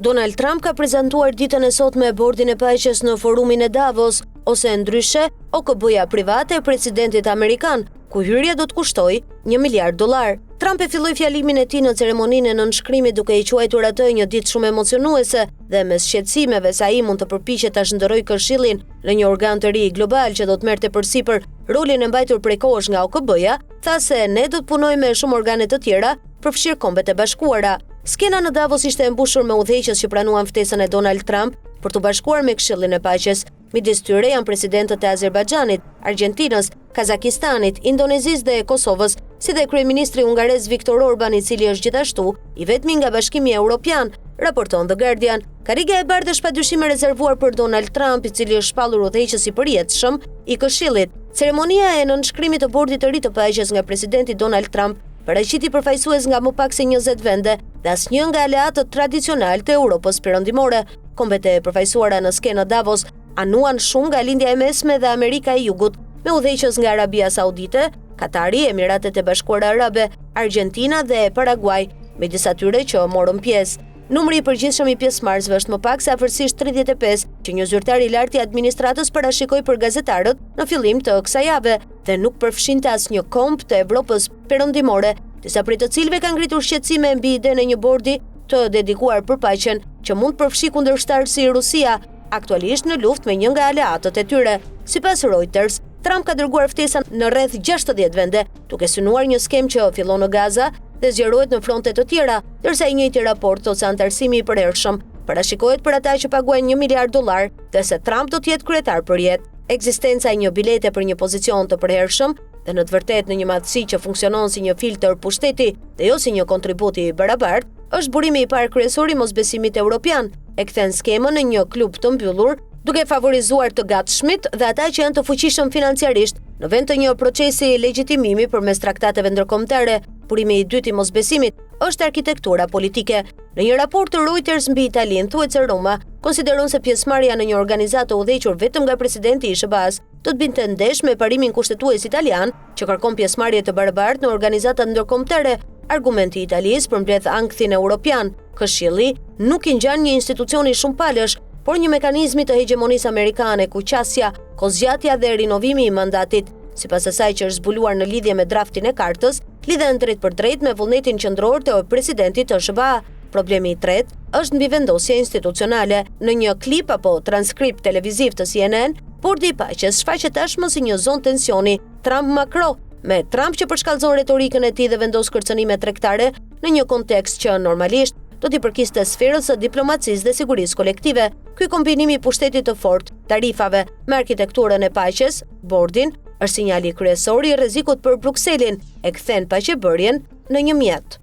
Donald Trump ka prezantuar ditën e sotme Bordin e Paqes në forumin e Davos, ose ndryshe, OKB-ja private e presidentit amerikan, ku hyrja do të kushtojë 1 miliard dollarë. Trump e filloi fjalimin e tij në ceremoninë e nënshkrimit duke e quajtur atë një ditë shumë emocionuese dhe mes shqetësimeve se ai mund të përpiqet ta shndërrojë këshillin në një organ të ri global që do të merrte përsipër rolin e mbajtur prej kohësh nga OKB-ja, tha se ne do të punojmë me shumë organe të tjera, përfshirë Kombet e Bashkuara. Skena në Davos ishte e mbushur me udhëheqës që pranuan ftesën e Donald Trump për t'u bashkuar me Këshillin e Paqes. Midis tyre janë presidentët e Azerbajxhanit, Argjentinës, Kazakistanit, Indonezisë dhe Kosovës, si dhe kryeministri hungarez Viktor Orban, i cili është gjithashtu i vetmi nga Bashkimi Europian, raporton The Guardian. Karrigia e bardhë është padyshim e rezervuar për Donald Trump, i cili është shpallur udhëheqës i përjetshëm i Këshillit. Ceremonia e nënshkrimit të Bordit të ri të Paqes nga presidenti Donald Trump paraqiti përfaqësues nga më pak se 20 vende dhe asnjë nga aleatët tradicionalë të Europës Perëndimore. Kombet e përfaqësuara në skenë në Davos anuan shumë nga Lindja e Mesme dhe Amerika e Jugut, me udhëheqës nga Arabia Saudite, Katari, Emiratet e Bashkuara Arabe, Argjentina dhe Paraguay, midis atyre që morën pjesë. Numri i përgjithshëm i pjesëmarrësve është më pak se afërsisht 35, që një zyrtar i lartë i administratës parashikoi për gazetarët në fillim të kësaj jave dhe nuk përfshinte asnjë komb të Evropës Perëndimore, disa prej të cilëve kanë ngritur shqetësime mbi idenë e një bordi të dedikuar për paqen, që mund të përfshijë kundërshtarë si Rusia, aktualisht në luftë me një nga aleatët e tyre. Sipas Reuters, Trump ka dërguar ftesa në rreth 60 vende, duke synuar një skemë që fillon në Gaza dhe zgjerohet në fronte të tjera, ndërsa i njëjti raport thotë se anëtarësimi i përhershëm parashikohet për ata që paguajnë 1 miliard dollarë dhe se Trump do të jetë kryetar për jetë. Ekzistenca e një bilete për një pozicion të përhershëm dhe në të vërtetë në një madhësi që funksionon si një filtër pushteti dhe jo si një kontribut i barabartë, është burimi i parë kryesor i mosbesimit europian, e kthen skemën në një klub të mbyllur, duke favorizuar të gatshmit dhe ata që janë të fuqishëm financiarisht, në vend të një procesi legjitimimi përmes traktateve ndërkombëtare. Burimi i dytë i mosbesimit është arkitektura politike. Në një raport të Reuters mbi Italinë thuhet se Roma konsideron se pjesëmarrja në një organizatë të udhëhequr vetëm nga presidenti i SHBA-së do të binte ndesh me parimin kushtetues italian që kërkon pjesëmarrje të barabartë në organizatat ndërkombëtare. Argumenti i Italisë përmbledh ankthin europian. Këshilli nuk i ngjan një institucioni shumëpalësh, por një mekanizmi të hegjemonisë amerikane ku qasja, kohëzgjatja dhe rinovimi i mandatit, sipas asaj që është zbuluar në lidhje me draftin e kartës, lidhen drejtpërdrejt me vullnetin qendror të presidentit të SHBA. Problemi i tretë është mbivendosja institucionale. Në një klip apo transkript televiziv të CNN, Bordi i Paqes shfaqet tashmë si një zonë tensioni Trump-Macron, me Trump që përshkallëzon retorikën e tij dhe vendos kërcënime tregtare në një kontekst që normalisht do t'i përkiste sferës së diplomacisë dhe sigurisë kolektive. Ky kombinim i pushtetit të fortë, tarifave, me arkitekturën e paqes, bordin, është sinjali kryesor i rrezikut për Brukselin, e kthen paqebërjen në një mjet.